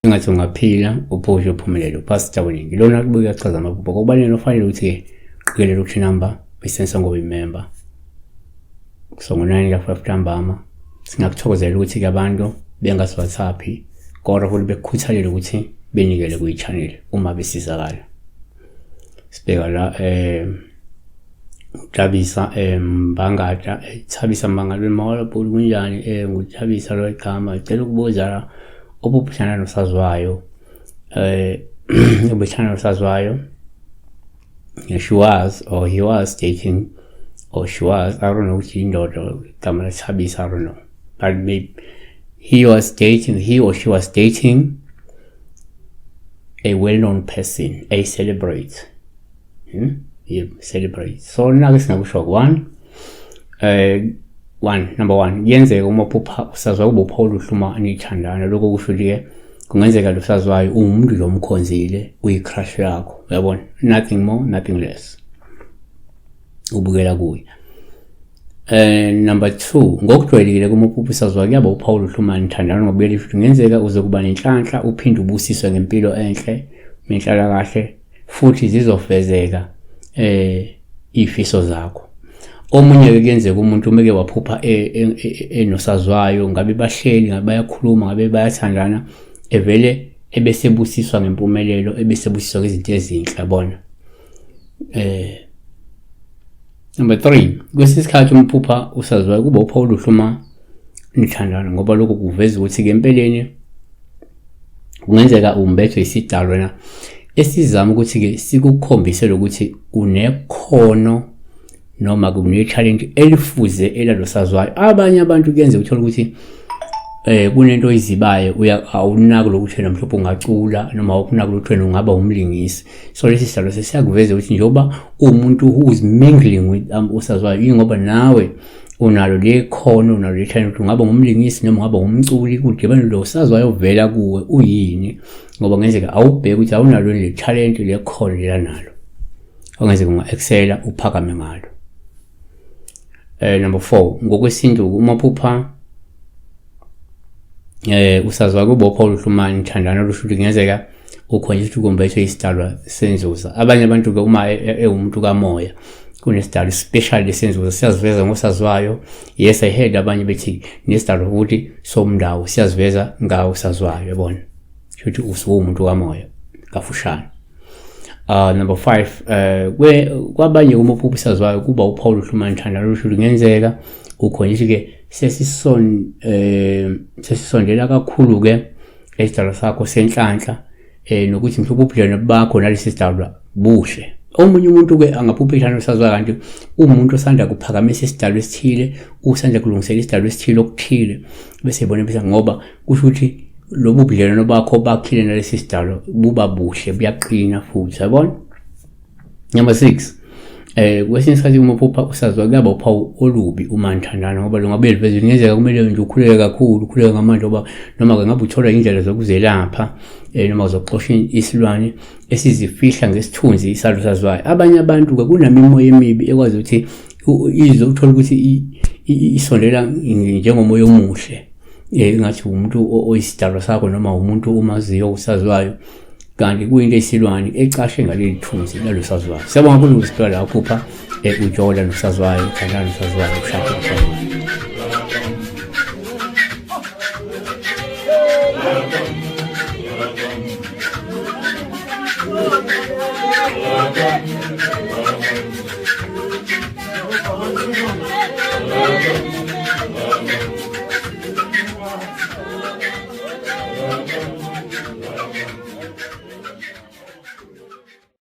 Engathi ungaphila uphushe uphumelele. UPastor Weningi lona kubuye uyachaza amaphupho kokubalulekile ofanele ukuthi qikelela ukuthi number uyisensa ngoba imember. So ngo-9 ka-5 ntambama singakuthokozela ukuthi-ke abantu bengasi-WhatsApp kodwa futhi bekukhuthalele ukuthi benikele kwi-channel uma besizakala. Sibheka la uThabisa Mbangata, Thabisa Mbangata molo bhuti kunjani? NguThabisa lo igama, ngicela ukubuza la ubuphishana nosaziwayo ubuphishana nosaziwayo, she was or he was dating or she was, I don't know ukuthi indoda igama laThabisa, I don't know, but maybe he was dating, he or she was dating a well-known person, a celebrate. Yeah, celebrate. So nake singakusho one, one number one, kuyenzeka uma uphupha usazwa kuba uphawu oluhle uma nithandana. Lokho kusho ukuthi-ke kungenzeka lo saziwayo uwumuntu lo omkhonzile, uyi-crush yakho, uyabona, nothing more nothing less, ubukela kuye. Number 2, ngokujwayelekile uma uphupha usaziwayo kuyaba uphawu oluhle uma nithandana, ngoba kuyalisho ukuthi kungenzeka uze kuba nenhlanhla uphinde ubusiswe ngempilo enhle nenhlalakahle, futhi zizofezeka ifiso zakho. Omunye ke kuyenzeka umuntu umeke waphupha enosazwayo, ngabe bahleli, ngabe bayakhuluma, ngabe bayathandana, evele ebesebusiswa ngempumelelo, ebesebusiswa ngezinto ezinhle, yabona. Number 3, kwesinye isikhathi umphupha usaziwayo kuba uphawu oluhle uma nithandana, ngoba lokho kuveza ukuthi ke empeleni kungenzeka umbethwe isidalwa na esizama ukuthi-ke sikukhombise lokuthi unekhono noma kune-challenge elifuze elalosaziwayo. Abanye abantu kuyenzeka uthole ukuthi kunento oyizibayo, awunaki lokuthi wena mhlawumbe ungacula noma awukunaki ukuthi wena ungaba umlingisi. So lesi sidalo sesiyakuveza ukuthi njengoba uwumuntu who is mingling with usaziwayo, yingoba nawe unalo le khono, unalo le talent, ungaba ngumlingisi noma ungaba ngumculi, kudibane lo saziwayo ovela kuwe uyini, ngoba kungenzeka awubheke ukuthi awunalo le talent, le khono lelanalo, ongenzeka unga-excela uphakame ngalo. Number 4, ngokwesintu uma uphupha usazwa kuba uphawu oluhle uma nithandana, lusho ukuthi kungenzeka ukhonjiswa ukuthi kumbethwe isidalwa senzuza. Abanye abantu-ke uma ewumuntu kamoya kunesidalwa special lesenzuza siyaziveza ngosaziwayo. Yes, I heard abanye bethi nesidalwa ukuthi somndawo siyaziveza ngawo saziwayo, yabona, ukuthi usuke umuntu kamoya kafushane. Number 5, kwabanye uma uphupha usaziwayo kuba uphawu oluhle uma nithandana, lusho ukuthi kungenzeka ukhonjiswa ke sesisondela kakhulu ke esidalwa sakho senhlanhla, nokuthi mhlawumbe ubudlelwane bakho nalesi sidalwa buhle. Omunye umuntu ke angaphupha ithando saziwayo kanti umuntu osanda kuphakamisa isidalwa esithile, usanda kulungisela isidalwa esithile okuthile, bese ebona bese, ngoba kusho ukuthi lobu budlelwano bakho bakhile nalesi sidalwa buba buhle, buyaqina futhi, yabona. Number 6, kwesinye isikhathi uma uphupha usazwa kuyaba uphawu olubi uma nithandana, ngoba lungabe luveza kungenzeka kumele nje ukhuleke kakhulu, ukhuleke ngamandla, ngoba noma ke ngabe uthola indlela zokuzelapha noma zokuxosha isilwane esizifihla ngesithunzi isalo saziwayo. Abanye abantu ke kunamimoya emibi ekwazi ukuthi izothola ukuthi isondela njengomoya omuhle, engathi umuntu oyisidalwa sakho noma umuntu omaziyo usaziwayo, kanti kuyinto esilwane ecashe ngaleli thunzi lalosaziwayo. Siyabonga kakhulu ukusithola la uphupha ujola nosaziwayo, uthandana nosaziwayo, ushade nosaziwayo.